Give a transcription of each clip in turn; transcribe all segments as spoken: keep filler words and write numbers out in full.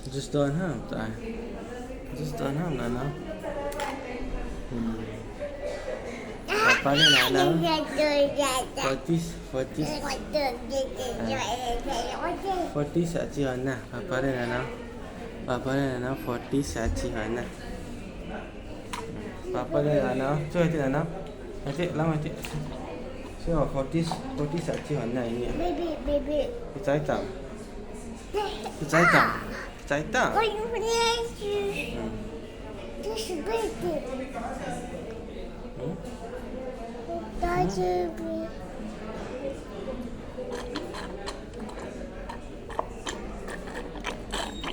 Juice don ham, ta. Juice don ham, nana. Hmm. Papa le nana. Forties, forties. Forties a chi hon na. Papa le nana. Papa le nana, forties a chi hon na. Papa le nana. Chu hiti nana. Hiti, lang hiti. Chu forties, forties a chi hon na ini. Baby, baby. Kichai tam. Kichai tam. Kichai tam. What you want to do? Hmm. This baby. Hmm? Daddy.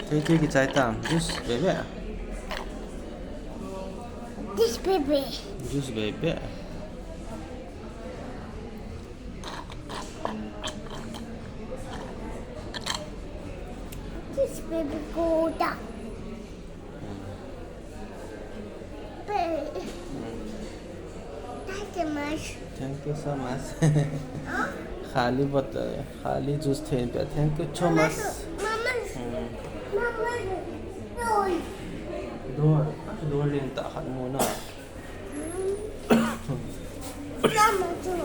Kei, kei kichai tam. Juice bebe. This baby. Juice bebe. This baby go down. Thank you much. Thank you so much. Huh? Khali bottle, khali juice thei pe. Thank you so much. Mama, mama, mama, door. Door, door lin ta khat mu na. Mama, too.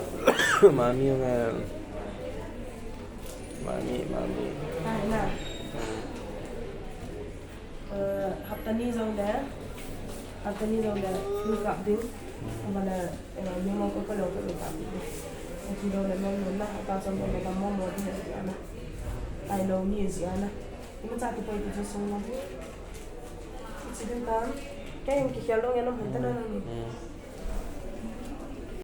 Mami, mami, mami. Ai, na. Eh, hapta ni jong le, hapta ni jong le, flu kap ding. Abana, eh, pneumo ko ko lo ko lo kap ding. Ati lo le mo lo na, hapta jong le mo mo ding ji ana. Ai lo ni ji ana. Ima cha ti poi ti jo song mo. Chi ding ta. Kei hung kikhel lo nge lo hon ta na na ni. Hmm.